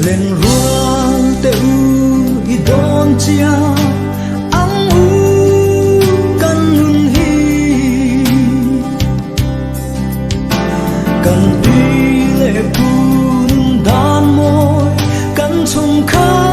Lenrual te u i dawn chiang ang u kan nun hi. Kan pi leh pu nun dan mawi kan chhung kha.